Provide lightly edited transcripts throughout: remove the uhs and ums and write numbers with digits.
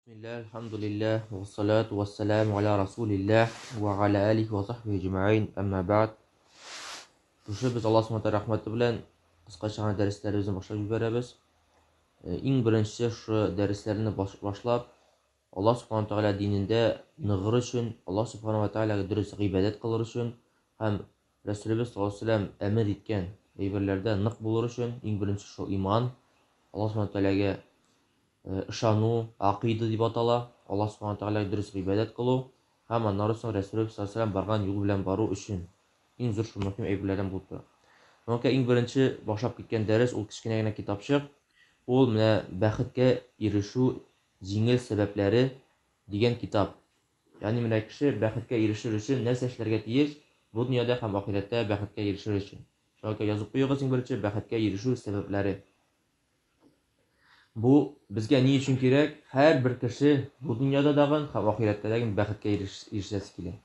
Бисмилләһ, әлхәмдүлилләһ, вассалату вассаламу аля расулилләһ ва аля алихи ва сахбихи әҗмәгыйн, әмма бәгъд. Шушы без Аллаһ Субхану рәхмәте белән кыскача гына дәресләребезне башлап җибәрәбез. Иң беренче шушы дәресләрне башлап, Аллаһ Субхану Тәгалә динендә ныгыр өчен, Аллаһ Субхану ва Тәгаләгә дөрес гыйбадәт кылыр өчен һәм Рәсүлебез саллаллаһу алейһи ва сәлләм әмер иткән әйберләрдә нык булыр өчен, иң беренче шул иман, Аллаһ Субхану Тәгаләгә ышану, акыйда дип атала, Аллаһ Субхану Тәгаләгә дөрес гыйбадәт кылу һәм аннары соң Рәсүлебез саллаллаһу алейһи ва сәлләм барган юл белән бару өчен иң зур шул мөһим әйберләрдән булып тора. Шуңа күрә иң беренче башлап киткән дәрес ул кечкенә генә китапчык, ул менә бәхеткә ирешү җиңел сәбәпләре дигән китап. Ягъни менә кеше бәхеткә ирешер өчен нәрсә эшләргә тиеш, бу дөньяда һәм ахирәттә бәхеткә ирешер өчен. Шуңа күрә язып куегыз иң беренче бәхеткә ирешү сәбәпләре. Бу безгә ни өчен кирәк? Һәрбер кеше бу дөньяда дагын һәм ахирәттә дә бәхеткә ирешәсе килә.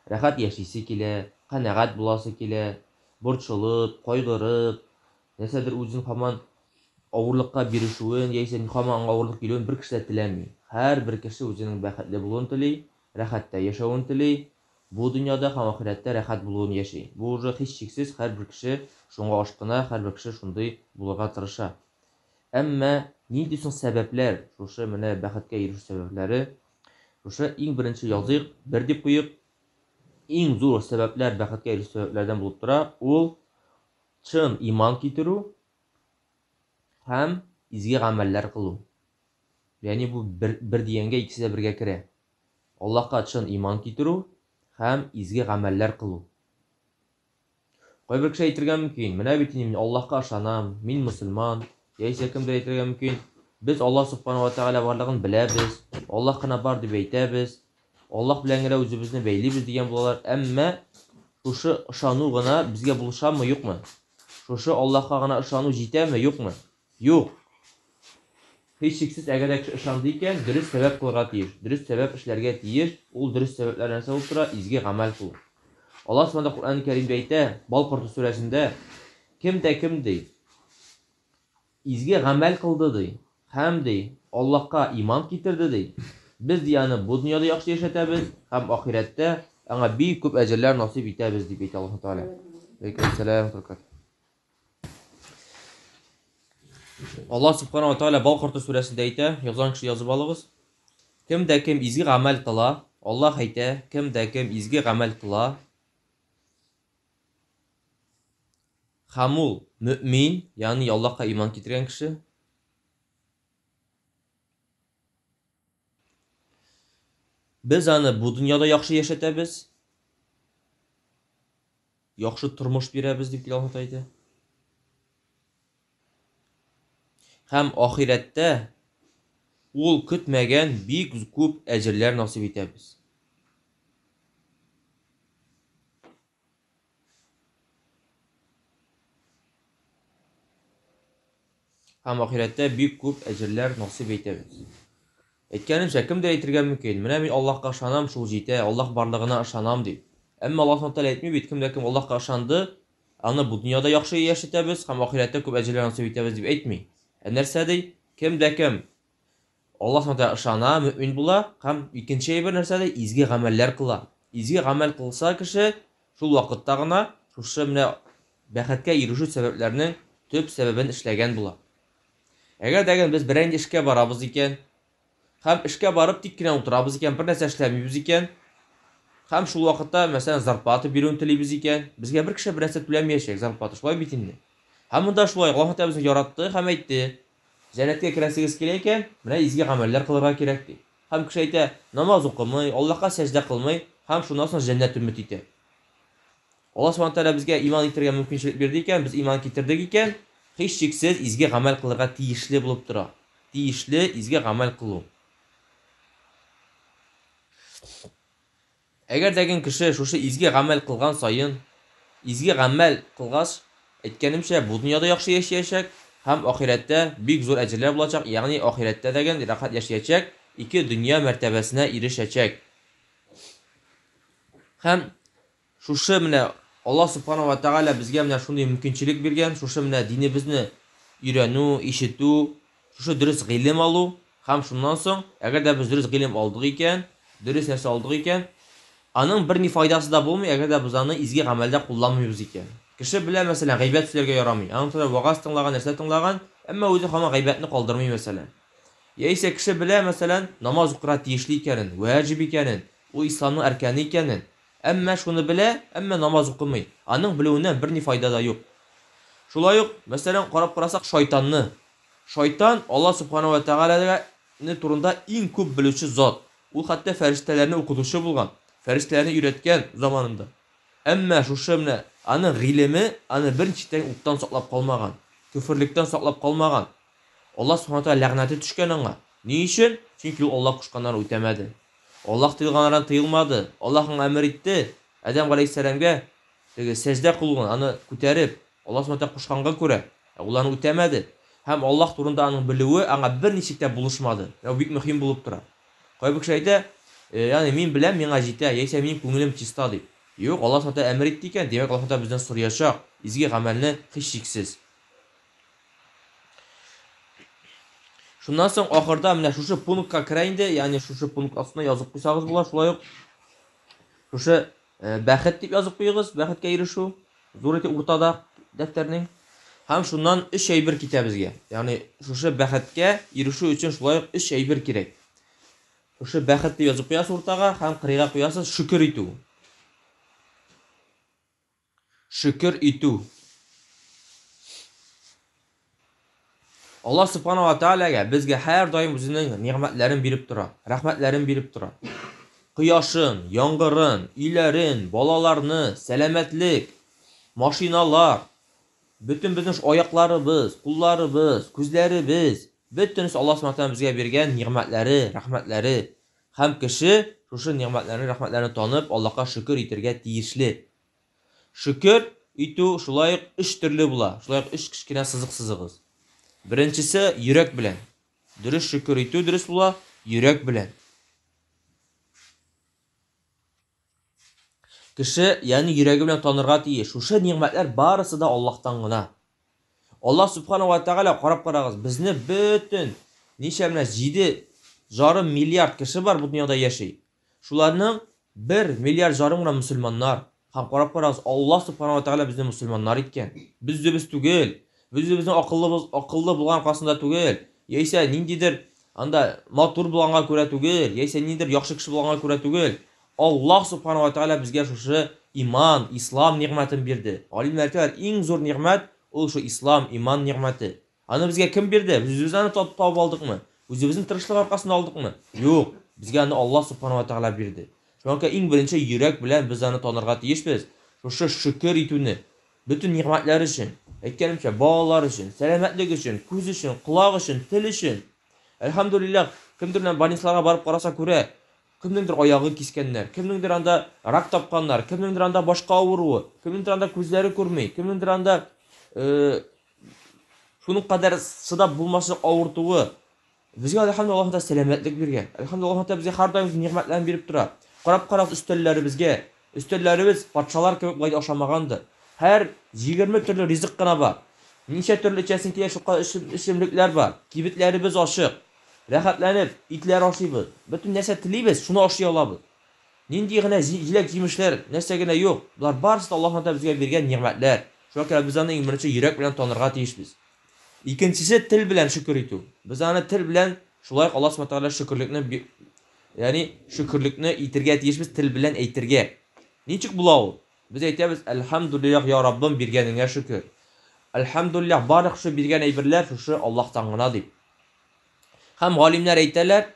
Рәхәт яшисе килә, канәгать буласы килә, борчылып, кайгырып, нәрсәдер үзен һаман авырлыкка бирешүен яисә һаман аңа авырлык килүен бер кеше дә теләми. Һәрбер кеше үзенең бәхетле булуын тели, рәхәттә яшәвен тели, бу дөньяда һәм ахирәттә рәхәт булуын яши. Бу уже һичшиксез һәрбер кеше шуңа ашкына, һәрбер кеше шундый булырга тырыша. Әмма нинди соң сәбәпләр, шушы менә бәхеткә ирешү сәбәпләре? Шушы иң беренче языйк, бер дип куйыйк. Иң зур сәбәпләр бәхеткә ирешү сәбәпләрдән булып тора, ул чын иман китерү һәм изге гамәлләр кылу. Ягъни бу бер, бер дигәнгә икесе дә бергә керә. Аллаһка чын иман китерү һәм изге гамәлләр кылу. Кайбер кеше әйтергә мөмкин, менә бит инде мин Аллаһка ышанам, мин мөселман, яисә кемдер әйтергә мөмкин, без Аллаһ Субхану ва Тәгалә барлыгын беләбез, Аллаһ кына бар дип әйтәбез, Аллаһ белән генә үзебезне бәйлибез дигән булалар, әмма шушы ышану гына безгә булышамы, юкмы? Шушы Аллаһка гына ышану җитәме, юкмы? Юк. Һичшиксез, әгәр дә кеше ышанды икән, дөрес сәбәп кылырга тиеш, дөрес сәбәп эшләргә тиеш, ул дөрес сәбәпләр нәрсә булып тора? Изге гамәл кылу. Аллаһ Субхану Коръән Кәримдә әйтә, Бал корты сүрәсендә, кем дә кем ди, изге гамәл кылды ди, һәм ди, Аллаһка иман китерде ди, без ди аны бу дөньяда яхшы яшәтәбез һәм ахирәттә аңа бик күп әҗерләр насыйп итәбез дип әйтә Аллаһ Тәгалә. Алейкум ассалам. Аллаһ Субхану ва Тааля Бал корты сүрәсендә әйтә, язган кеше язып алыгыз. Кем дә кем изге гамәл кыла, Аллаһ әйтә, кем дә кем изге гамәл кыла, һәм ул мөмин, ягъни Аллаһка иман китергән кеше, без аны бу дөньяда яхшы яшәтәбез, Яхшы тормыш бирәбез, дип Аллаһ әйтә. Һәм ахирәттә ул көтмәгән бик күп әҗерләр насыйп итәбез. Һәм ахирәттә бик күп әҗерләр насыйп итәбез. Әйткәнемчә, кемдер әйтергә мөмкин, менә мин Аллаһка ышанам, шул җитә, Аллаһ барлыгына ышанам дип. Әмма Аллаһ Субхану Тәгалә әйтми бит, кем дә кем Аллаһка ышанды, аны бу дөньяда яхшы яшәтәбез һәм ахирәттә күп әҗерләр насыйп итәбез дип әйтми. Ә нәрсә ди? Кем дә кем Аллаһ Субхану Тәгалә ышана, мөэмин була һәм икенче әйбер нәрсә ди? Изге гамәлләр кыла. Изге гамәл кылса кеше, шул вакытта гына шушы менә бәхеткә ирешү сәбәпләренең төп сәбәбен эшләгән була. Әгәр дә без берәр нинди эшкә барабыз икән, һәм эшкә барып тик кенә утырабыз икән, бер нәрсә эшләмибез икән, һәм шул вакытта, мәсәлән, зарплата бирүен телибез икән, безгә бер кеше бер нәрсә түләмәячәк зарплата, шулай бит инде. Һәм монда шулай, Аллаһ Тәгалә безне яратты һәм әйтте, җәннәткә керәсегез килә икән, менә изге гамәлләр кылырга кирәк ди. Һәм кеше әйтә, намаз укымый, Аллаһка сәҗдә кылмый һәм шуннан соң җәннәт өмет итә. Аллаһ Субхану Тәгалә безгә иман итәргә мөмкинчелек бирде икән, без иман китердек икән, һичшиксез изге гамәл кылырга тиешле булып тора. Тиешле изге гамәл кылу. Әгәр дә кеше шушы изге гамәл кылган саен, изге гамәл кылгач, әйткәнемчә, бу дөньяда яхшы яшәячәк һәм ахирәттә бик зур әҗерләр булачак, ягъни ахирәттә дә рәхәт яшәячәк, ике дөнья мәртәбәсенә ирешәчәк. Һәм шушы менә Аллаһ Субхану ва Тәгалә безгә менә шундый мөмкинчелек биргән, шушы менә динебезне өйрәнү, ишетү, шушы дөрес гыйлем алу Һәм шуннан соң, әгәр дә без дөрес гыйлем алдык икән, дөрес нәрсә алдык икән, аның берни файдасы да булмый, әгәр дә без аны изге гамәлдә кулланмыйбыз икән. Кеше белә, мәсәлән, гайбәт сөйләргә ярамый. Аның турында вәгазь тыңлаган, нәрсә тыңлаган, әмма үзе һаман гайбәтне калдырмый, мәсәлән. Яисә кеше белә, мәсәлән, намаз укырга тиешле икәнен, вәҗиб икәнен, ул исламның әркәне икәнен. Әмма шуны белә, әмма намаз укымый. Аның белүеннән берни файда да юк. Шулай ук, мәсәлән, карап карасак, шайтанны. Шайтан Алла Субхана ва Тәгаләне турында иң күп белүче зат. Ул хәтта фәрештәләрне укытучы булган, фәрештәләрне өйрәткән заманында. Әмма шушы менә аның гыйлеме аны берничек тә уттан саклап калмаган, көферлектән саклап калмаган. Алла Субхана Тәгалә ләгънәте төшкән аңа. Ни өчен? Чөнки ул Алла кушканнарны үтәмәде. Аллаһ тыелганнардан тыелмады. Аллаһ аңа әмер итте. Адәм галәйһиссәламгә теге сәҗдә кылуын, аны күтәреп, Аллаһ Субхана Тәгалә кушканга күрә, ә ул аны үтәмәде. Һәм Аллаһ турында аның белүе аңа берничек тә булышмады. Менә бу бик мөһим булып тора. Кайбер кеше әйтә, ягъни мин беләм, миңа җитә, яисә минем күңелем чиста дип. Юк, Аллаһ Субхана Тәгалә әмер итте икән, димәк, Аллаһ Тәгалә бездән сораячак изге гамәлне һичшиксез. Шуннан соң ахырда менә шушы пунктка керә инде, ягъни шушы пункт астына язып куйсагыз була, шулай ук шушы бәхет дип язып куегыз, бәхеткә ирешү, зур итеп уртада дәфтәрнең. Һәм шуннан өч әйбер китә безгә. Ягъни шушы бәхеткә ирешү өчен шулай ук өч әйбер кирәк. Шушы бәхет дип язып куясыз уртага һәм кырыйга куясыз шөкер итү. Шөкер итү. Аллаһ Субхана ва Таалагә безгә һәрдаим үзенең нигъмәтләрен биреп тора, рәхмәтләрен биреп тора. Кояшын, яңгырын, өйләрен, балаларны, сәламәтлек, машиналар, бөтен безнең аякларыбыз, кулларыбыз, күзләребез, бөтенесе Аллаһ Субхана Тааля безгә биргән нигъмәтләре, рәхмәтләре. Һәм кеше шушы нигъмәтләрне, рәхмәтләрне танып, Аллаһка шөкер итергә тиешле. Шөкер итү шулай ук өч төрле була. Шулай ук өч кечкенә сызык сызыгыз. Беренчесе йөрәк белән. Дөрес шөкер итү дөрес була йөрәк белән. Кеше, ягъни йөрәге белән танырга тиеш. Шушы нигъмәтләр барысы да Аллаһтан гына. Аллаһ Субхана ва Тәгалә, карап карагыз, безне бөтен ничә менә 7,5 миллиард кеше бар бу дөньяда яши. Шуларның 1 миллиард жарым гына мөселманнар. Һәм карап карагыз, Аллаһ Субхана ва Тәгалә безне мөселманнар иткән. Без үзебез түгел. Без үзебезнең акыллыбыз, акыллы булган аркасында түгел. Яисә ниндидер анда матур булганга күрә түгел, яисә ниндидер яхшы кеше булганга күрә түгел. Аллаһ Субхана ва Тәгалә безгә шушы иман, ислам нигъмәтен бирде. Галимнәр әйтәләр, иң зур нигъмәт ул шул ислам, иман нигъмәте. Аны безгә кем бирде? Без үзебез аны табып алдыкмы? Үзебезнең тырышлык аркасында алдыкмы? Юк, безгә аны Аллаһ Субхана ва Тәгалә бирде. Шуңа күрә иң беренче йөрәк белән без аны танырга тиешбез. Шушы шөкер итүне бөтен нигъмәтләр өчен, әйткәнемчә, балалар өчен, сәламәтлек өчен, күз өчен, колак өчен, тел өчен. Әлхәмдүлилләһ, кемдер белән больницаларга барып караса күрә, кемнеңдер аягы кискәннәр, кемнеңдер анда рак тапканнар, кемнеңдер анда башка авыруы, кемнеңдер анда күзләре күрми, кемнеңдер анда шуның кадәр чыдап булмаслык авыртуы. Безгә әлхәмдүлилләһ Аллаһ Тәгалә сәламәтлек биргән. Әлхәмдүлилләһ Аллаһ Тәгалә безгә һәрдаим нигъмәтләрен биреп тора. Карап карагыз өстәлләребезгә. Өстәлләребез патшалар кебек болай ашамагандыр. Һәр 20 төрле ризык кына бар. Ничә төрле эчәсең килә, шул кадәр эчемлекләр бар. Кибетләребез ачык. Рәхәтләнеп, итләр ашыйбыз. Бөтен нәрсә телибез, шуны ашый алабыз. Нинди генә җиләк-җимешләр, нәрсә генә юк. Болар барысы да Аллаһ Тәгалә безгә биргән нигъмәтләр. Шуңа күрә без аны иң беренче йөрәк белән танырга тиешбез. Икенчесе тел белән шөкер итү. Без аны тел белән шулай ук Аллаһ Субхану Тәгалә шөкерлекне, ягъни шөкерлекне итергә тиешбез, тел белән әйтергә. Ничек була ул? Без әйтәбез, Әлхәмдүлилләһ, я Раббым, биргәнеңә шөкер. Әлхәмдүлилләһ, барлык шушы биргән әйберләр шушы Аллаһтан гына дип. Һәм галимнәр әйтәләр,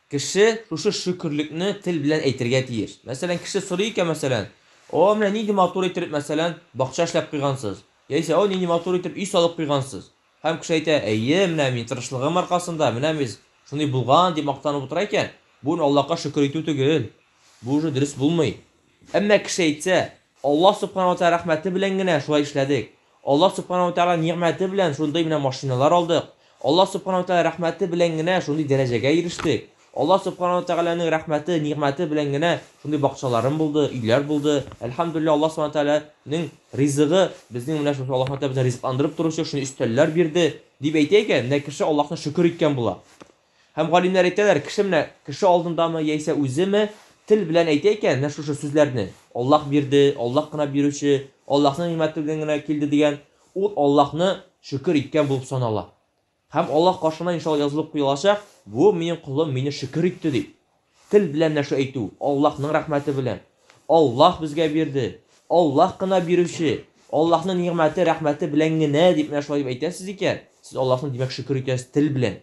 кеше шушы шөкерлекне тел белән әйтергә тиеш. Мәсәлән, кеше сорый икән, мәсәлән, о, менә нинди матур итеп, мәсәлән, бакча эшләп куйгансыз. Яисә, о, нинди матур итеп өй салып куйгансыз. Һәм кеше әйтә, әйе, менә мин тырышлыгым аркасында, менә без шундый булган дип мактанып утыра икән, бу Аллаһка шөкер итү түгел. Бу уже дөрес булмый. Әмма кеше әйтсә, Аллаһ Субхану ва Тааля рәхмәте белән генә шулай эшләдек. Аллаһ Субхану ва Тааля нигъмәте белән шундый менә машиналар алдык. Аллаһ Субхану ва Тааля рәхмәте белән генә шундый дәрәҗәгә ирештек. Аллаһ Субхану ва Тааляның рәхмәте, нигъмәте белән генә шундый бакчаларым булды, өйләр булды. Әлхәмдүлилләһ, Аллаһ Субхану ва Тааляның ризыгы безнең менә шушы Аллаһ Тааля безне ризыкландырып торучы шундый өстәлләр бирде, дип әйтә икән, менә кеше Аллаһны шөкер иткән була. Һәм галимнәр әйтәләр, кеше менә кеше алдындамы яисә үземе тел белән әйтә икән, менә шушы сүзләрне, Аллаһ бирде, Аллаһ кына бирүче, Аллаһның нигъмәте белән генә килде дигән, ул Аллаһны шөкер иткән булып санала. Һәм Аллаһ каршына иншалла язылып куелачак, бу минем колым мине шөкер итте дип. Тел белән менә шу әйтү, Аллаһның рәхмәте белән. Аллаһ безгә бирде, Аллаһ кына бирүче, Аллаһның нигъмәте, рәхмәте белән генә дип менә шулай дип әйтәсез икән, сез Аллаһны димәк шөкер итәсез тел белән.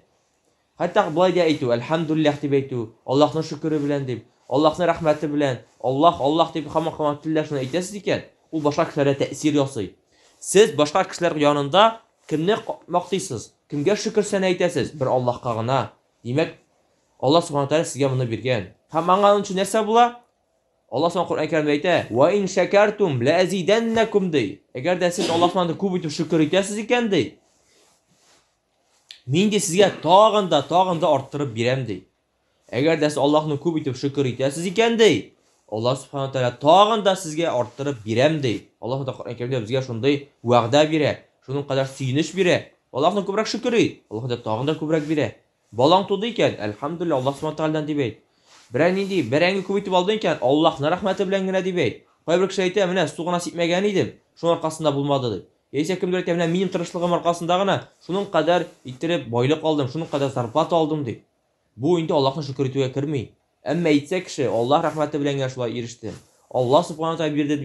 Хәтта болай да әйтү, әлхәмдүлилләһ дип әйтү, Аллаһның шөкере белән дип, Аллаһның рәхмәте белән, Аллаһ, Аллаһ дип һаман-һаман телдә шуны әйтәсез икән, ул башка кешеләргә тәэсир ясый. Сез башка кешеләр янында кемне мактыйсыз? Кемгә шөкер сәнә әйтәсез? Бер Аллаһка гына. Димәк, Аллаһ Субхану Тәгалә сезгә моны биргән. Һәм аңа өчен нәрсә була? Аллаһ Субхану Коръән Кәримдә әйтә: "Ва ин шакартум ла азиданнакум" ди. Әгәр дә сез Аллаһ Субхану күп итеп шөкер итәсез икән ди, мин ди сезгә тагын да, тагын да арттырып бирәм ди. Әгәр дә сез Аллаһны күп итеп шөкер итәсез икән ди, Аллаһ Субхану Тәгалә тагын да сезгә арттырып бирәм ди. Аллаһ Тәгалә Коръән Кәримдә безгә шундый вәгъдә бирә, шуның кадәр сөенеч бирә. Аллаһны күбрәк шөкер ит, Аллаһ Тәгалә тагын да күбрәк бирә. Балаң туды икән, әлхәмдүлилләһ, Аллаһ Субхану Тәгаләдән дип әйт. Берәр нинди бәрәңге күп итеп алдың икән, Аллаһның рәхмәте белән генә дип әйт. Кайбер кеше әйтә, менә су гына сипмәгән идем, шуның аркасында булмады дип. Яисә кемдер әйтә, менә минем тырышлыгым аркасында гына шуның кадәр иттереп байлык алдым, шуның кадәр зарплата алдым дип. Бу инде Аллаһны шөкер итүгә керми. Әмма әйтсә кеше, Аллаһ рәхмәте белән генә шулай ирештем, Аллаһ Субхану Тәгалә бирде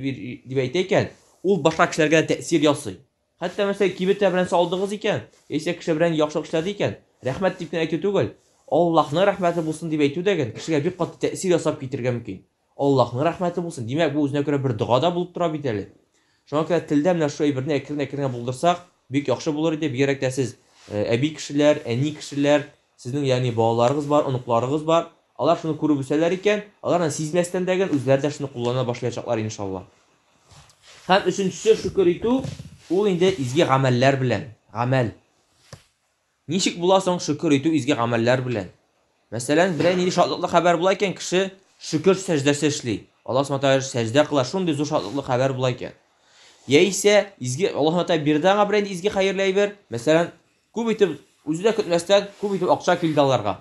дип әйтә икән, ул башка кешеләргә дә тәэсир ясый. Хәтта мәсәлән, кибеттә берәрсе алдыгыз икән, яисә кеше берәр яхшылык эшләде икән, рәхмәт дип кенә әйтү түгел, Аллаһның рәхмәте булсын дип әйтү дә кешегә бик каты тәэсир ясап китергә мөмкин. Аллаһның рәхмәте булсын. Димәк, бу үзенә күрә бер дога да булып тора бит әле. Шуңа күрә телдә менә шул әйберне әкрен-әкрен генә булдырсак, бик яхшы булыр иде. Бигрәк тә сез әби кешеләр, әни кешеләр, сезнең ягъни балаларыгыз бар, оныкларыгыз бар. Алар шуны күреп үсәләр икән, алар аны сизмәстән дә гел үзләре дә шуны куллана башлаячаклар иншалла. Һәм өченчесе шөкер итү, ул инде изге гамәлләр белән, гамәл. Ничек була соң шөкер итү изге гамәлләр белән? Мәсәлән, берәр нинди шатлыклы хәбәр була икән, кеше шөкер сәҗдәсе эшли. Аллаһ Субхану тәгалә сәҗдә кыла, шундый зур шатлыклы хәбәр була икән. Яисә изге Аллаһ Субхану тәгалә бирде аңа берәр изге хәерле әйбер, мәсәлән, күп итеп үзе дә көтмәстән, күп итеп акча килде аларга.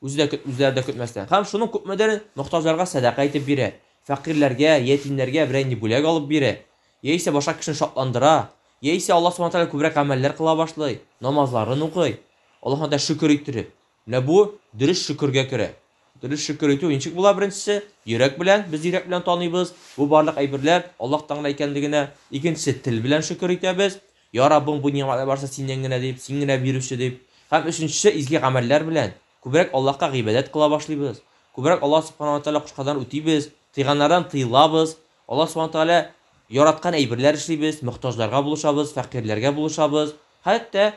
Үзе дә көт, үзләре дә көтмәстән. Һәм шуның күпмедер мохтаҗларга сәдака итеп бирә, фәкыйрьләргә, ятимнәргә берәр нинди бүләк алып бирә, яисә башка кешене шатландыра, яисә Аллаһ Субхану тәгалә күбрәк гамәлләр кыла башлый, намазларын укый. Аллаһ Тәгалә шөкер иттереп. Менә бу дөрес шөкергә керә. Дөрес шөкер итү ничек була беренчесе? Йөрәк белән, без йөрәк белән таныйбыз. Бу барлык әйберләр Аллаһтан гына икәнлегенә. Икенчесе тел белән шөкер итәбез. Я Раббым, бу нигъмәтләр барысы синнән генә дип, син генә бирүче дип. Һәм өченчесе изге гамәлләр белән. Күбрәк Аллаһка гыйбадәт кыла башлыйбыз. Күбрәк Аллаһ Субхана ва Тәгалә кушканнарын үтибез, тыйганнардан тыелабыз. Аллаһ Субхана Тәгалә яраткан әйберләр эшлибез, мохтаҗларга булышабыз, фәкыйрьләргә булышабыз. Хәтта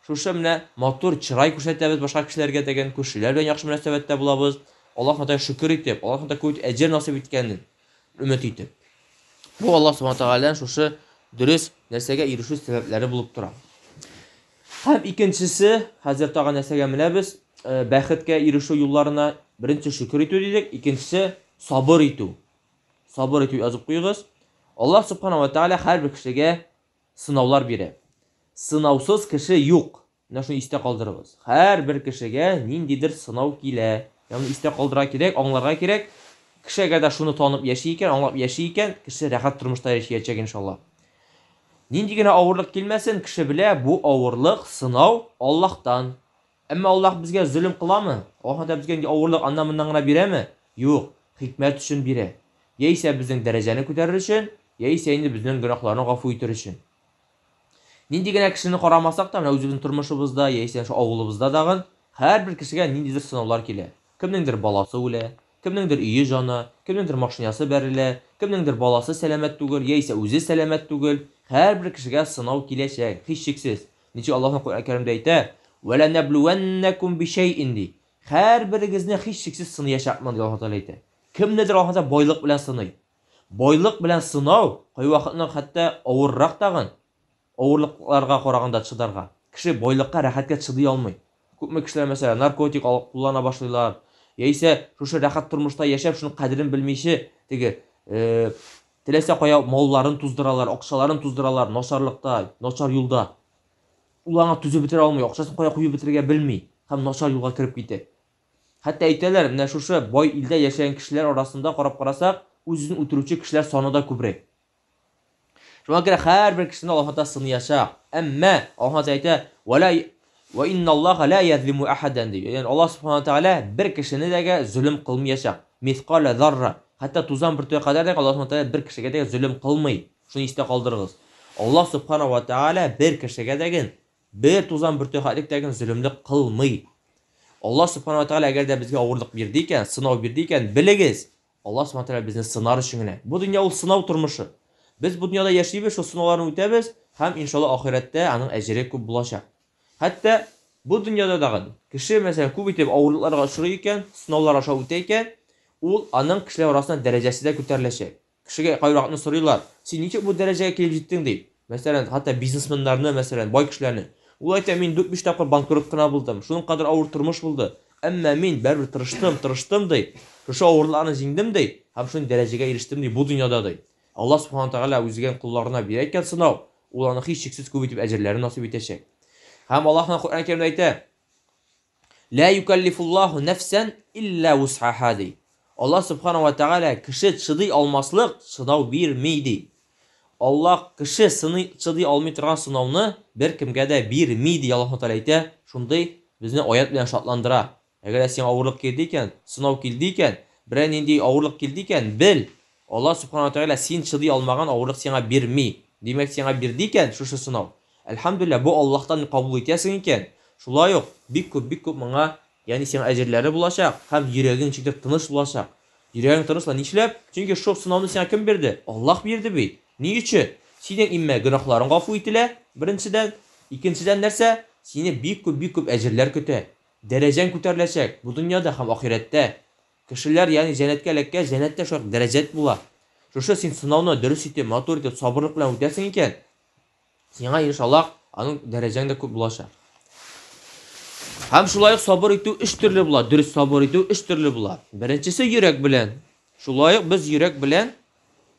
шушы менә матур чырай күрсәтәбез башка кешеләргә дигән, күршеләр белән яхшы мөнәсәбәттә булабыз. Аллаһ Субхана Тәгалә шөкер итеп, Аллаһ Субхана Тәгалә күп әҗер насыйп иткәнен өмет итеп. Бу Аллаһ Субхана Тәгаләдән шушы дөрес нәрсәгә ирешү сәбәпләре булып тора. Һәм икенчесе, хәзер тагын нәрсәгә менәбез? Бәхеткә ирешү юлларына. Беренче шөкер итү дидек, икенчесе сабыр итү. Сабыр итү язып куегыз. Аллаһ Субхана ва Тәгалә һәрбер кешегә сынаулар бирә. Сынаусыз кеше юк. Менә шуны истә калдырыгыз. Һәрбер кешегә ниндидер сынау килә. Ягъни истә калдырырга кирәк, аңларга кирәк. Кеше әгәр дә шуны танып яши икән, аңлап яши икән, кеше рәхәт тормышта яшәячәк иншалла. Нинди генә авырлык килмәсен, кеше белә, бу авырлык, сынау Аллаһтан. Әмма Аллаһ безгә зөлем кыламы? Аллаһ Тәгалә безгә нинди авырлык аннан-моннан гына бирәме? Юк, хикмәт өчен бирә. Яисә безнең дәрәҗәне күтәрер өчен, яисә инде безнең гөнаһларны гафу итер өчен. Нинди генә кешене карамасак та, менә үзебезнең тормышыбызда, яисә шул авылыбызда дагын, һәрбер кешегә ниндидер сынаулар килә. Кемнеңдер баласы үлә, кемнеңдер өе җана, кемнеңдер машинасы бәрелә, кемнеңдер баласы сәламәт түгел, яисә үзе сәламәт түгел. Һәрбер кешегә сынау киләчәк, һичшиксез. Ничек Аллаһның Коръән Кәримдә әйтә, "Вәләнәблүәннәкүм бишәйин" ди. Һәрберегезне һичшиксез сыныячакмын, ди Аллаһ Тәгалә әйтә. Кемнедер Аллаһ Тәгалә байлык белән сыный. Байлык белән сынау кайвакытны хәтта авыррак тагын, авырлыкларга караганда чыдарга. Кеше байлыкка, рәхәткә чыдый алмый. Күпме кешеләр, мәсәлән, наркотик алып куллана башлыйлар, яисә шушы рәхәт тормышта яшәп, шуның кадерен белмичә, теге, теләсә кая малларын туздыралар, акчаларын туздыралар, начарлыкта, начар юлда. Ул аңа түзеп бетерә алмый, акчасын кая куеп бетерергә белми һәм начар юлга кереп китә. Хәтта әйтәләр, менә шушы бай илдә яшәгән кешеләр арасында карап карасак, үз-үзен үтерүче кешеләр саны да күбрәк. Шуңа күрә һәрбер кешене Аллаһ Тәгалә сыныячак. Әмма Аллаһ Тәгалә әйтә, "Ва ла ва инналлаһа ла язлиму ахадан" ди. Ягъни Аллаһ субхана тәгалә бер кешене дә зөлем кылмаячак. Мисқала зарра, хәтта тузан бөртеге кадәр дә Аллаһ субхана тәгалә бер кешегә дә зөлем кылмый. Шуны истә калдырыгыз. Аллаһ субхана ва тәгалә бер кешегә дә бер тузан бөртеге хәтлек тә зөлемлек кылмый. Аллаһ субхана ва тәгалә әгәр дә безгә авырлык бирде икән, сынау бирде икән, белегез, Аллаһ субхана тәгалә безне сынар өчен генә. Бу дөнья ул сынау тормышы. Без бу дөньяда яшибез, шул сынауларны үтәбез һәм иншалла ахирәттә аның әҗере күп булачак. Хәтта бу дөньяда дагы кеше, мәсәлән, күп итеп авырлыкларга очрый икән, сынаулар аша үтә икән, ул аның кешеләр арасында дәрәҗәсе дә күтәреләчәк. Кешегә кайвакытны сорыйлар, син ничек бу дәрәҗәгә килеп җиттең дип. Мәсәлән, хәтта бизнесменнарны, мәсәлән, бай кешеләрне. Ул әйтә, мин 4-5 тапкыр банкрот кына булдым, шуның кадәр авыр тормыш булды. Әмма мин барыбер тырыштым, тырыштым ди. Шушы авырлыкларны җиңдем ди һәм шундый дәрәҗәгә ирештем ди бу дөньяда ди. Аллаһ субхана тәгалә үзенең кулларына бирә икән сынау, ул аны һичшиксез күп итеп әҗерләрен насыйп итәчәк. Һәм Аллаһ Коръән Кәримдә әйтә: Ла юкаллифуллаһу нәфсән илля вус'аха ди. Аллаһ субхана ва тәгалә кеше чыдый алмаслык сынау бирми ди. Аллаһ кеше сыный чыдый алмый торган сынауны беркемгә дә бирми ди Аллаһ Тәгалә әйтә. Шундый безне аят белән шатландыра. Әгәр дә сиңа авырлык килде икән, сынау килде икән, берәр нинди авырлык килде икән, бел, Аллаһ субхана ва тәгалә син чыдый алмаган авырлык сиңа бирми. Димәк, сиңа бирде икән шушы сынау. Әлхәмдүлилләһ, бу Аллаһтан кабул итәсең икән, шулай ук бик күп, бик күп моңа, ягъни сиңа әҗерләре булачак һәм йөрәгең ничектер тыныч булачак. Йөрәгең тыныч була. Нишләп? Чөнки шул сынауны сиңа кем бирде? Аллаһ бирде бит. Ни өчен? Синең иммә гөнаһларың гафу ителә, беренчедән. Икенчедән нәрсә? Сине бик күп, бик күп әҗерләр көтә. Дәрәҗәң күтәреләчәк бу дөньяда һәм ахирәттә. Кешеләр, ягъни җәннәткә эләккәч, җәннәттә шулай ук дәрәҗәт була. Шушы син сынауны дөрес итеп, матур итеп, сабырлык белән үтәсең икән, сиңа иншаллаһ аның дәрәҗәң дә күп булачак. Һәм шулай ук сабыр итү өч төрле була. Дөрес сабыр итү өч төрле була. Беренчесе йөрәк белән. Шулай ук без йөрәк белән,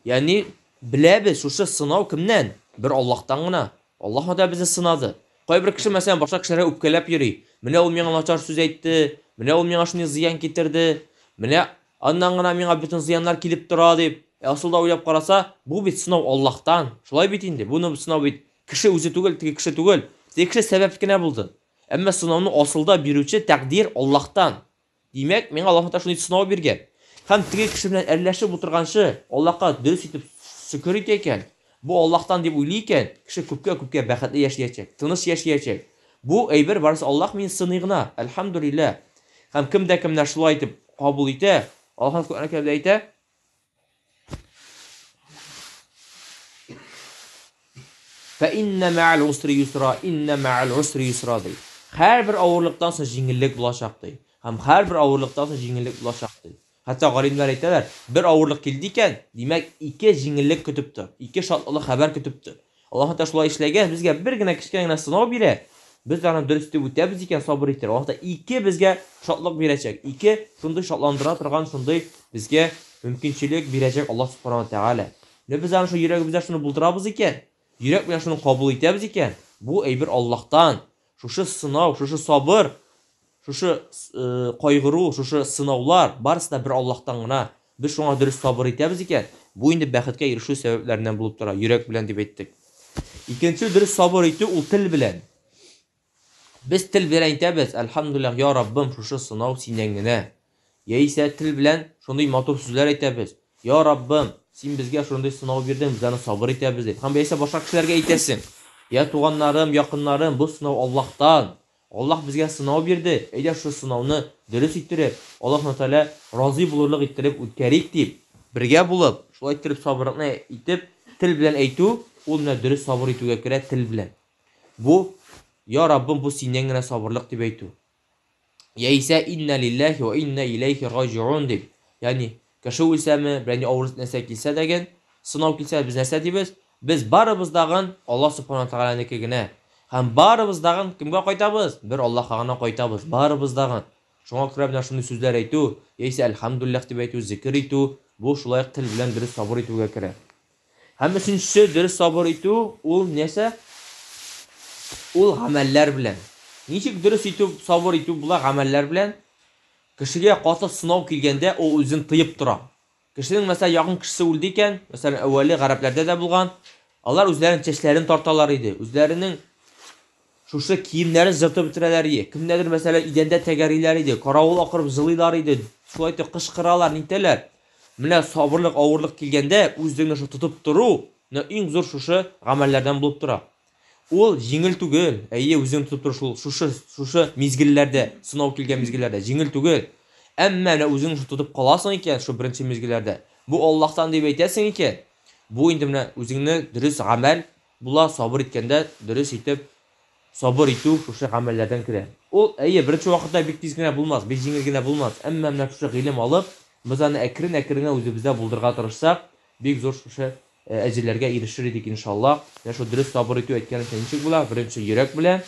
ягъни беләбез, шушы сынау кемнән? Бер Аллаһтан гына. Аллаһ да безне сынады. Кайбер кеше, мәсәлән, башка кешеләргә үпкәләп йөри. Менә ул миңа начар сүз әйтте, менә ул миңа шундый зыян китерде, менә аннан гына миңа бөтен зыяннар килеп тора дип. Ә асылда уйлап караса, бу бит сынау Аллаһтан. Шулай бит инде. Буны сынау бит кеше үзе түгел, теге кеше түгел. Теге кеше сәбәп кенә булды. Әмма сынауны асылда бирүче тәкъдир Аллаһтан. Димәк, миңа Аллаһ Тәгалә шундый сынау биргән. Һәм теге кеше белән әрләшеп утырганчы, Аллаһка дөрес итеп шөкер итә икән, бу Аллаһтан дип уйлый икән, кеше күпкә-күпкә бәхетле яшәячәк, тыныч яшәячәк. Бу әйбер барысы Аллаһ мине сыный гына, әлхәмдүлилләһ. Һәм кем дә кем менә шулай итеп кабул итә, Аллаһ Коръән Кәримдә әйтә, Фә иннә мә'әл усри юсра, иннә мә'әл усри юсра ди. Һәрбер авырлыктан соң җиңеллек булачак ди. Һәм һәрбер авырлыктан соң җиңеллек булачак ди. Хәтта галимнәр әйтәләр, бер авырлык килде икән, димәк, ике җиңеллек көтеп тор, ике шатлыклы хәбәр көтеп тор. Аллаһ Тәгалә шулай эшләгән, безгә бер генә кечкенә генә сынау бирә. Без аны дөрес итеп үтәбез икән, сабыр итеп. Аллаһ Тәгалә ике безгә шатлык бирәчәк, ике шундый шатландыра торган шундый безгә мөмкинчелек бирәчәк Аллаһ Субхану Тәгалә. Менә без аны шул йөрәгебездә шуны булдырабыз икән, йөрәк белән шуны кабул итәбез икән, бу әйбер Аллаһтан. Шушы сынау, шушы сабыр, шушы кайгыру, шушы сынаулар барысы да бер Аллаһтан гына. Без шуңа дөрес сабыр итәбез икән, бу инде бәхеткә ирешү сәбәпләреннән булып тора, йөрәк белән дип әйттек. Икенче дөрес сабыр итү ул тел белән. Без тел белән әйтәбез, әлхәмдүлилләһ, я Раббым, шушы сынау синнән генә. Яисә тел белән шундый матур сүзләр әйтәбез. Я Раббым, син безгә шундый сынау бирдең, без аны сабыр итәбез дип. Һәм яисә башка кешеләргә әйтәсең. Я туганнарым, якыннарым, бу сынау Аллаһтан. Аллаһ безгә сынау бирде, әйдә шушы сынауны дөрес иттереп, Аллаһ Тәгалә разый булырлык иттереп үткәрик дип, бергә булып, шулай иттереп сабырлыкны итеп, тел белән әйтү, ул менә дөрес сабыр итүгә керә тел белән. Бу, я Раббым, бу синнән генә сабырлык дип әйтү. Яисә инна лиллахи ва инна илейхи раҗиун дип. Ягъни кеше үлсәме, берәр ни авыр нәрсә килсә дәген, сынау килсә, без нәрсә дибез? Без барыбыз дагын Аллаһ Субхану Тәгаләнеке генә. Һәм барыбыз дагын кемгә кайтабыз? Бер Аллаһка гына кайтабыз, барыбыз дагын. Шуңа күрә менә шундый сүзләр әйтү, яисә әлхәмдүлилләһ дип әйтү, зикер итү, бу шулай ук тел белән дөрес сабыр итүгә керә. Һәм өченчесе, дөрес сабыр итү, ул нәрсә? Ул гамәлләр белән. Ничек дөрес итү, сабыр итү була гамәлләр белән? Кешегә каты сынау килгәндә, ул үзен тыеп тора. Кешенең, мәсәлән, якын кешесе үлде икән, мәсәлән, әүвәле гарәпләрдә дә булган, алар үзләренең чәчләрен тарталар иде, үзләренең шушы киемнәрен җыртып бетерәләр иде. Кемнәрдер, мәсәлән, идәндә тәгәриләр иде, каравыл акырып җылыйлар иде, шулай итеп кычкыралар, нитәләр. Менә сабырлык, авырлык килгәндә, үзеңне шул тотып тору, менә иң зур шушы гамәлләрдән булып тора. Ул җиңел түгел. Әйе, үзең тотып тору шул шушы шушы мизгелләрдә, сынау килгән мизгелләрдә җиңел түгел. Әмма менә үзең шул тотып каласың икән, шул беренче мизгелләрдә, бу Аллаһтан дип әйтәсең икән, бу инде менә үзеңне дөрес гамәл була, сабыр иткәндә дөрес итеп сабыр итү шушы гамәлләрдән керә. Ул, әйе, беренче вакытта бик тиз генә булмас, бик җиңел генә булмас. Әмма менә шушы гыйлем алып, без аны әкрен-әкрен генә үзебездә булдырырга тырышсак, бик зур шушы әҗерләргә ирешер идек, иншалла. Менә шул дөрес сабыр итү әйткәнемчә ничек була? Беренче йөрәк белән,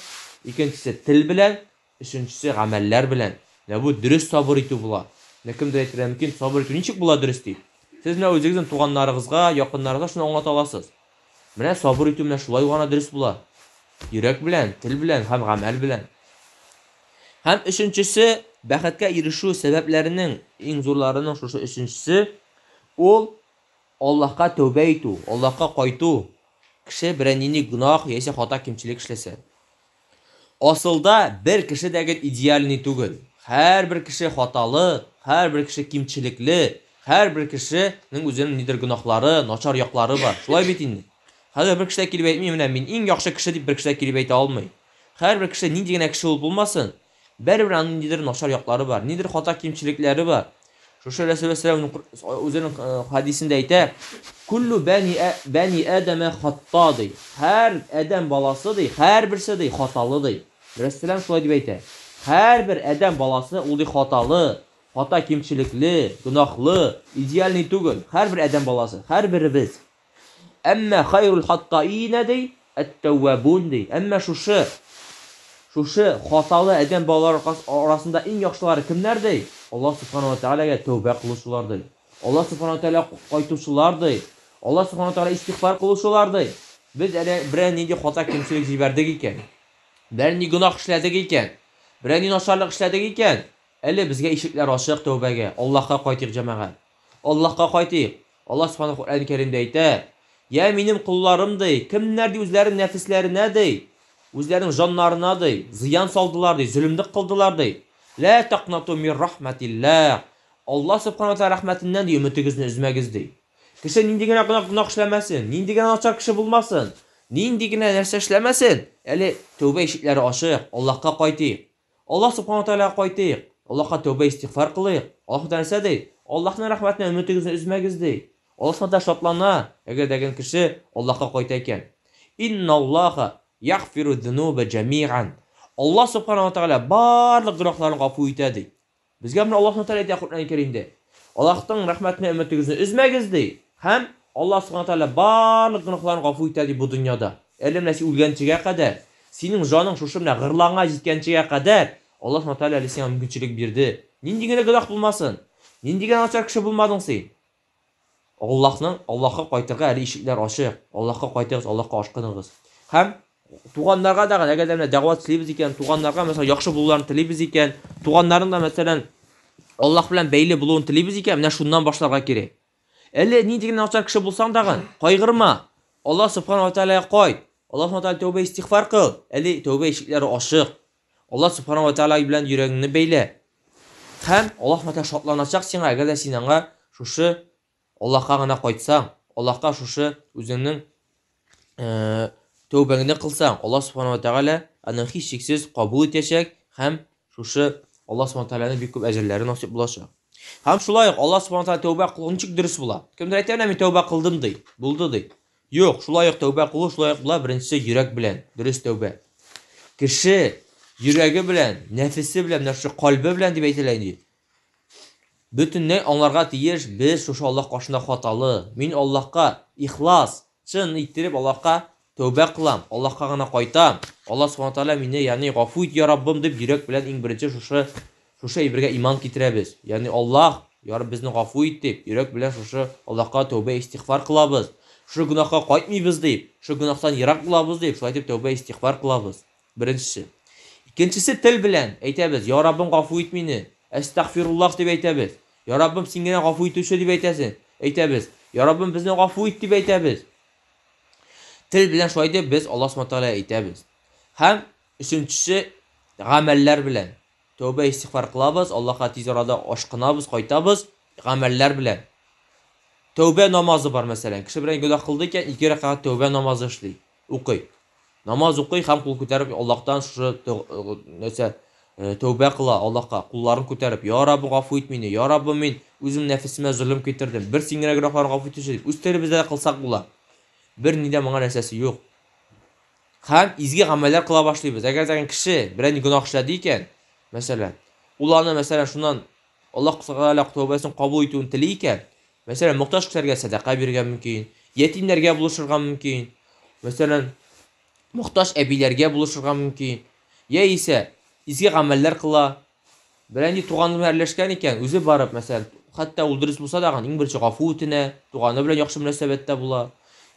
икенчесе тел белән, өченчесе гамәлләр белән. Менә бу дөрес сабыр итү була. Менә кемдер әйтергә мөмкин, сабыр итү ничек була дөрес дип. Сез менә үзегезнең туганнарыгызга, якыннарыгызга шуны аңлата аласыз. Менә сабыр итү менә шулай гына дөрес була. Йөрәк белән, тел белән һәм гамәл белән. Һәм өченчесе, бәхеткә ирешү сәбәпләренең иң зурларының шушы өченчесе, ул Аллаһка тәүбә итү, Аллаһка кайту. Кеше берәр нинди гөнаһ яисә хата кимчелек эшләсә. Асылда бер кеше дә гел идеальный түгел. Һәрбер кеше хаталы, һәрбер кеше кимчелекле, һәрбер кешенең үзенең нидер гөнаһлары, начар яклары бар. Шулай бит инде. Хәзер бер кеше дә килеп әйтми, менә мин иң яхшы кеше дип бер кеше дә килеп әйтә алмый. Һәрбер кеше нинди генә кеше булып булмасын, бәрибер аның ниндидер начар яклары бар, ниндидер хата кимчелекләре бар. Шушы Рәсүл алейһиссалам үзенең хадисендә әйтә, Куллу бани бани Адама хатта ди. Һәр адәм баласы ди, һәрберсе ди хаталы ди. Рәсүл шулай дип әйтә. Һәрбер адәм баласы ул ди хаталы, хата кимчелекле, гөнаһлы, идеальный түгел. Һәрбер адәм баласы, һәрберебез. Әмма хайрул хаттаина ди, әт-тәввабун ди. Әмма шушы шушы хаталы адәм балалары арасында иң яхшылары кемнәр ди? Аллаһ субхана ва тәгаләгә тәүбә кылучылар ди. Аллаһ субхана ва тәгалә кайтучылар ди. Аллаһ субхана ва тәгалә истигъфар кылучылар ди. Без әле берәр нинди хата кимчелек җибәрдек икән, берәр нинди гөнаһ эшләдек икән, берәр нинди начарлык эшләдек икән, әле безгә ишекләр ачык тәүбәгә. Аллаһка кайтыйк, җәмәгать. Аллаһка кайтыйк. Аллаһ Субхану Коръән Кәримдә әйтә: "Я минем колларым ди, кемнәр ди үзләренең нәфесләренә ди, үзләренең җаннарына ди, зыян салдылар ди, зөлемлек кылдылар ди. Ла тaqнату мир рахматиллах. Аллаһ Субхану ва Тааля рәхмәтеннән ди өметегезне өзмәгез ди. Кеше нинди генә гөнаһ гөнаһ эшләмәсен, нинди генә начар кеше булмасын, нинди генә нәрсә эшләмәсен, әле тәүбә ишекләре ачык, Аллаһка кайтыйк. Аллаһ Субхану Тааляга кайтыйк. Аллаһка тәүбә истигъфар кылыйк. Аллаһ Тааля нәрсә ди? Аллаһның рәхмәтенә өметегезне өзмәгез ди. Аллаһ Субхану Тааля шатлана, әгәр дә кеше Аллаһка кайта икән. Инналлаһа ягъфиру дзунуба җәмиан. Аллаһ Субхану Тааля барлык гөнаһларны гафу итә ди. Безгә менә Аллаһ Субхану Тааля әйтә Коръән Кәримдә. Аллаһның рәхмәтенә өметегезне өзмәгез ди. Һәм Аллаһ Субхану Тааля барлык гөнаһларны гафу итә ди бу дөньяда. Әле менә син үлгәнчегә кадәр, синең җаның шушы менә гырлаңа җиткәнчегә кадәр Аллаһ Субхану Тааля әле сиңа мөмкинчелек бирде. Нинди генә гөнаһ булмасын, нинди генә начар кеше булмадың син. Аллаһның Аллаһка кайтырга әле ишекләр ачык. Аллаһка кайтыгыз, Аллаһка ашкыныгыз. Һәм туганнарга да, әгәр дә менә дәгъват эшлибез икән, туганнарга мәсәлән яхшы булуларын телибез икән, туганнарның да мәсәлән Аллаһ белән бәйле булуын телибез икән, менә шуннан башларга кирәк. Әле нинди генә начар кеше булсаң дагы, кайгырма. Аллаһ субхана ва тааляга кайт. Аллаһ субхана тааля тәүбә истигъфар кыл. Әле тәүбә ишекләре ачык. Аллаһ субхана ва тааля белән йөрәгеңне бәйлә. Һәм Аллаһ субхана тааля шатланачак сиңа, әгәр дә син аңа шушы Аллаһка гына кайтсаң, Аллаһка шушы үзеңнең тәүбәңне кылсаң, Аллаһ субхана ва тааля аны һичшиксез кабул итәчәк һәм шушы Аллаһ субхана тааляның бик күп әҗерләре насыйп булачак. Һәм шулай ук Аллаһ субхана тааля тәүбә кылу ничек дөрес була? Кемдер әйтә, менә мин тәүбә кылдым ди, булды ди. Юк, шулай ук тәүбә кылу шулай ук була, беренчесе йөрәк белән, дөрес тәүбә. Кеше йөрәге белән, нәфесе белән, менә шушы кальбе белән дип әйтелә инде. Бөтенләй аңларга тиеш, без шушы Аллаһ каршында хаталы. Мин Аллаһка ихлас, чын иттереп Аллаһка тәүбә кылам, Аллаһка гына кайтам. Аллаһ субхана тааля мине, ягъни гафу ит, я Раббым дип йөрәк белән иң беренче шушы шушы әйбергә иман китерәбез. Ягъни Аллаһ, я Рабб, безне гафу ит дип, йөрәк белән шушы Аллаһка тәүбә истигъфар кылабыз. Шушы гөнаһка кайтмыйбыз дип, шушы гөнаһтан ерак булабыз дип, шулай итеп тәүбә истигъфар кылабыз. Беренчесе. Икенчесе тел белән әйтәбез: "Я Раббым, гафу ит мине. Әстәгъфируллаһ дип әйтәбез. Я Раббым, син генә гафу итүче дип әйтәсең. Әйтәбез. Я Раббым, безне гафу ит дип әйтәбез. Тел белән шулай дип без Аллаһ Субхану тәгаләгә әйтәбез. Һәм өченчесе гамәлләр белән. Тәүбә истигъфар кылабыз, Аллаһка тиз арада ашкынабыз, кайтабыз гамәлләр белән. Тәүбә намазы бар, мәсәлән, кеше белән гөнаһ кылды икән, ике рәкәгать тәүбә намазы эшли, укый. Намаз укый һәм кул күтәреп Аллаһтан шушы нәрсә тәүбә кыла Аллаһка, кулларын күтәреп, Я Раббым, гафу ит мине, Я Раббым, мин үзем нәфесемә золым китердем, бер син генә гөнаһларны гафу итүче дип, үз телебездә дә кылсак була. Бер нидә моңа нәрсәсе юк. Һәм изге гамәлләр кыла башлыйбыз. Әгәр дә кеше берәр гөнаһ эшләде икән, мәсәлән, ул аны, мәсәлән, шуннан Аллаһ Тәгалә тәүбәсен кабул итүен тели икән, мәсәлән, мохтаҗ кешеләргә сәдака бирергә мөмкин, ятимнәргә булышырга мөмкин, мәсәлән, мохтаҗ әбиләргә булышырга мөмкин, яисә изге гамәлләр кыла, берәр туганы белән әрләшкән икән, үзе барып, мәсәлән, хәтта ул дөрес булса да, иң беренче гафу үтенә, туганы белән яхшы мөнәсәбәттә була,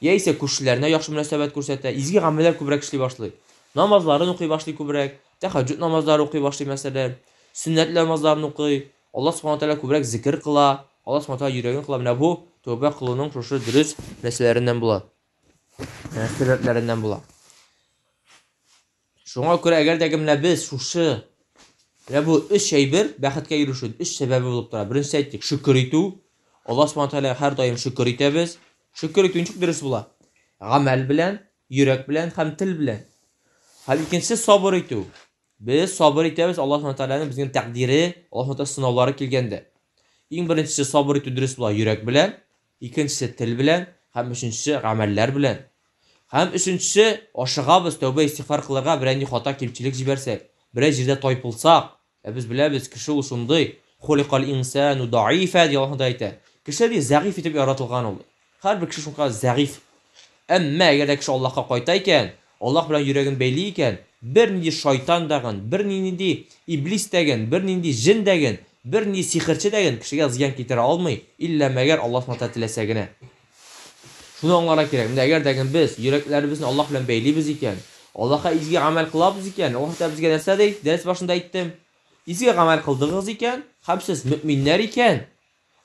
яисә күршеләренә яхшы мөнәсәбәт күрсәтә, изге гамәлләр күбрәк эшли башлый. Намазларын укый башлый күбрәк, тәһәҗҗүд намазлары укый башлый, мәсәлән, сөннәт намазларын укый, Аллаһ Субхану тәгалә күбрәк зикер кыла, Аллаһ Субхану тәгалә йөрәген кыла. Менә бу тәүбә кылуның шушы дөрес нәрсәләреннән була. Сәбәпләреннән була. Шуңа күрә әгәр дә менә без шушы менә бу өч әйбер бәхеткә ирешү өч сәбәбе булып тора. Беренчесе әйттек, шөкер итү. Аллаһ Субхану тәгаләгә һәрдаим шөкер итәбез. Шөкер итү ничек дөрес була? Гамәл белән, йөрәк белән һәм тел белән. Һәм икенчесе сабыр итү. Без сабыр итәбез Аллаһ Субхану тәгаләнең безнең тәкъдире, Аллаһ Субхану тәгалә сынаулары килгәндә. Иң беренчесе сабыр итү дөрес була йөрәк белән, икенчесе тел белән һәм өченчесе гамәлләр белән. Һәм өченчесе ашыгабыз тәүбә истигъфар кылырга берәр нинди хата кимчелек җибәрсәк, берәр җирдә тайпылсак, ә без беләбез, кеше ул шундый, хуликал инсану даифа ди Аллаһ Тәгалә әйтә. Кеше ди зәгыйфь итеп яратылган ул. Һәрбер кеше шуңа зәгыйфь. Әмма әгәр дә кеше Аллаһка кайта икән, Аллаһ белән йөрәген бәйли икән, бернинди шайтан дагын, бернинди иблис дәген, бернинди җен дәген, бернинди сихерче дәген кешегә зыян китерә алмый, иллә мәгәр Аллаһ Субхану тәгалә теләсә генә. Шуны аңларга кирәк. Менә әгәр дә без йөрәкләребезне Аллаһ белән бәйлибез икән, Аллаһка изге гамәл кылабыз икән, Аллаһ Тәгалә безгә нәрсә ди? Дәрес башында әйттем. Изге гамәл кылдыгыз икән, һәм сез мөэминнәр икән,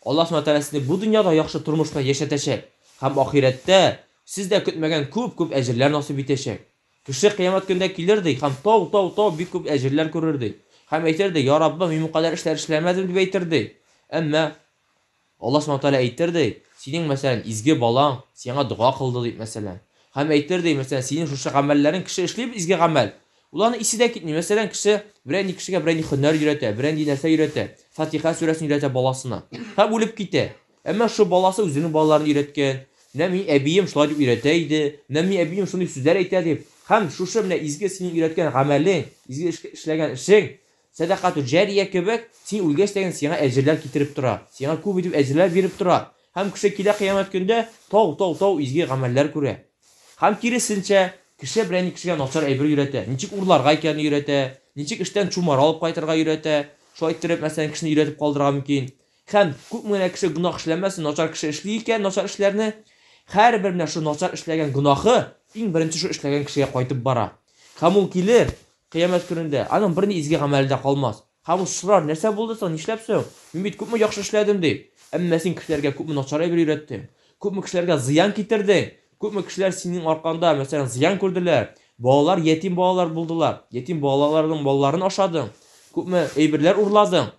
Аллаһ Субхану тәгалә сезне бу дөньяда яхшы тормышта яшәтәчәк һәм ахирәттә сез дә көтмәгән күп-күп әҗерләр насыйп итәчәк. Кеше кыямәт көнендә килер, ди, һәм тау-тау-тау бик күп әҗерләр күрер, ди. Һәм әйтер, ди, Я Раббым, мин бу кадәр эшләр эшләмәдем, дип әйтер, ди. Әмма Аллаһ Субхану тәгалә әйтер, ди, синең, мәсәлән, изге балаң сиңа дога кылды, дип, мәсәлән. Һәм әйтер, ди, мәсәлән, синең шушы гамәлләрең кеше эшли бит изге гамәл. Ул аны исе дә китми. Мәсәлән, кеше берәр нинди кешегә берәр нинди һөнәр өйрәтә, берәр нинди нәрсә өйрәтә. Фатиха сүрәсен өйрәтә баласына. Һәм үлеп китә. Әмма шул баласы үзенең балаларын өйрәткән. Менә минем әбием шулай дип өйрәтә иде. Менә минем әбием шундый сүзләр әйтә дип. Һәм шушы менә изге синең өйрәткән гамәлең, изге эш эшләгән эшең, сәдакату җария кебек, син үлгәч тә сиңа әҗерләр китереп тора. Сиңа күп итеп әҗерләр биреп тора. Һәм кеше килә кыямәт көндә тау-тау-тау изге гамәлләр күрә. Һәм киресенчә, кеше белән кешегә начар әйбер өйрәтә, ничек урларга икәнен өйрәтә, ничек эштән чумар алып кайтырга өйрәтә, шулай иттереп, мәсәлән, кешене өйрәтеп калдырырга мөмкин. Һәм күпме генә кеше гөнаһ эшләмәсен, начар кеше эшли икән начар эшләрне, һәрбер менә шул начар эшләгән гөнаһы иң беренче шул эшләгән кешегә кайтып бара. Һәм ул килер Кыямәт көнендә, аның берни изге гамәле дә калмас. Һәм ул сорар, Нәрсә булды соң, нишләп соң? Мин бит күпме яхшы эшләдем, ди. Әмма син кешеләргә күпме начар әйбер өйрәттең, күпме кешеләргә зыян китердең, күпме кешеләр синең аркаңда, мәсәлән, зыян күрделәр, балалар ятим балалар булдылар, ятим балаларның балаларын ашадың, күпме әйберләр урладың.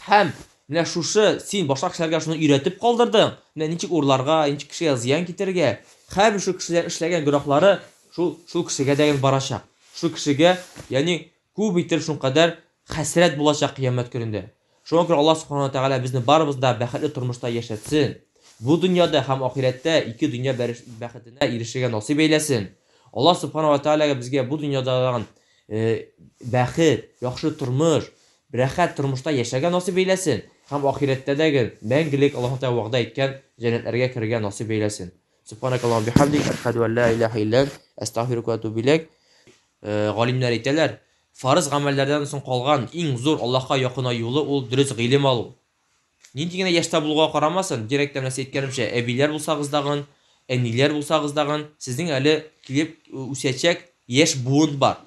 Һәм менә шушы син башка кешеләргә шуны өйрәтеп калдырдың. Менә ничек урларга, ничек кешегә зыян китерергә. Һәрбер шул кешеләр эшләгән гөнаһлары шул шул кешегә дә барачак. Шул кешегә, ягъни күп итеп шулкадәр хәсрәт булачак кыямәт көнендә. Шуңа күрә Аллаһ Субхану Тәгалә безне барыбызны да бәхетле тормышта яшәтсен. Бу дөньяда һәм ахирәттә ике дөнья бәхетенә ирешергә насыйп әйләсен. Аллаһ Субхану Тәгаләгә безгә бу дөньядагы бәхет, яхшы тормыш, Рәхәт тормышта яшәргә насыйп әйләсен һәм ахирәттә дә гел мәңгелек Аллаһ Тәгалә вәгъдә иткән җәннәтләргә керергә насыйп әйләсен. Субханакаллаһумма бихамдик, әшһәдү ән ла илаһа илля ант, әстәгъфирука вә атубу иләйк. Галимнәр әйтәләр, фарыз гамәлләрдән соң калган иң зур Аллаһка якынаю юлы ул дөрес гыйлем алу. Нинди генә яшьтә булуга карамасын, бигрәк тә менә сез әйткәнемчә, әбиләр булсагыз дагын, әниләр булсагыз дагын, сезнең әле килеп үсәчәк яшь буын бар.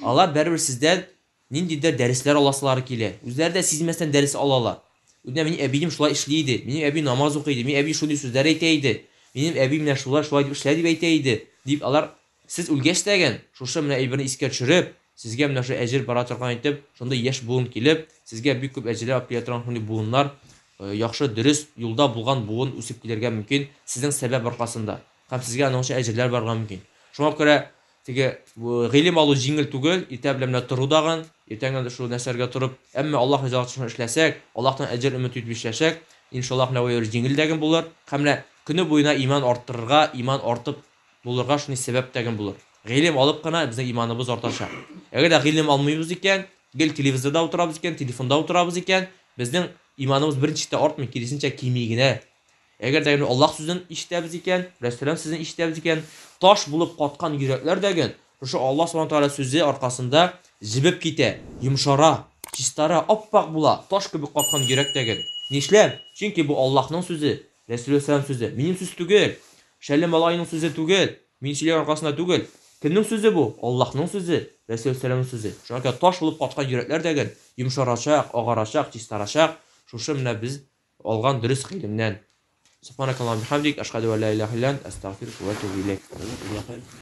Алар бәребер сездән Ниндидер дәресләр аласылары килә. Үзләре дә сизмәстән дәрес алалар. Менә минем әбием шулай эшли иде, минем әби намаз укый иде, минем әби шундый сүзләр әйтә иде, минем әби менә шулай шулай дип эшлә дип әйтә иде, дип алар сез үлгәч тәген шушы менә әйберне искә төшереп, сезгә менә шул әҗер бара торган итеп, шундый яшь буын килеп, сезгә бик күп әҗерләр алып килә торган шундый буыннар, яхшы, дөрес юлда булган буын үсеп килергә мөмкин сезнең сәбәп аркасында. Һәм сезгә аның өчен әҗерләр барырга мөмкин. Шуңа күрә теге гыйлем алу җиңел түгел, иртә белән менә тору дагын, иртәнге шул нәрсәләргә торып, әмма Аллаһ ризалыгы өчен эшләсәк, Аллаһтан әҗер өмет итеп эшләсәк, иншаллаһ менә бу җиңел дәген булыр. Һәм менә көне буена иман арттырырга, иман артып булырга шундый сәбәп тәген булыр. Гыйлем алып кына безнең иманыбыз артачак. Әгәр дә гыйлем алмыйбыз икән, гел телевизорда утырабыз икән, телефонда утырабыз икән, безнең иманыбыз берничек тә артмый, киресенчә кими генә. Әгәр дә Аллаһ сүзен ишетәбез икән, Рәсүлем сүзен ишетәбез икән, таш булып каткан йөрәкләр дәген шушы Аллаһ субхана тәгалә сүзе аркасында җебеп китә, йомшара, чистара, аппак була, таш кебек каткан йөрәк дәген. Нишләп? Чөнки бу Аллаһның сүзе, Рәсүле сәлам сүзе. Минем сүз түгел. Шәле малайның сүзе түгел. Мин сөйләгән аркасында түгел. Кемнең сүзе бу? Аллаһның сүзе, Рәсүл сәламның сүзе. Шуңа күрә таш булып каткан йөрәкләр дәген йомшарачак, агарачак, чистарачак. Шушы менә без алган дөрес гыйлемнән. Субханакаллаху бихамдик, ашхаду ан ла илаха илля ант, астагфирука ва атубу илейк.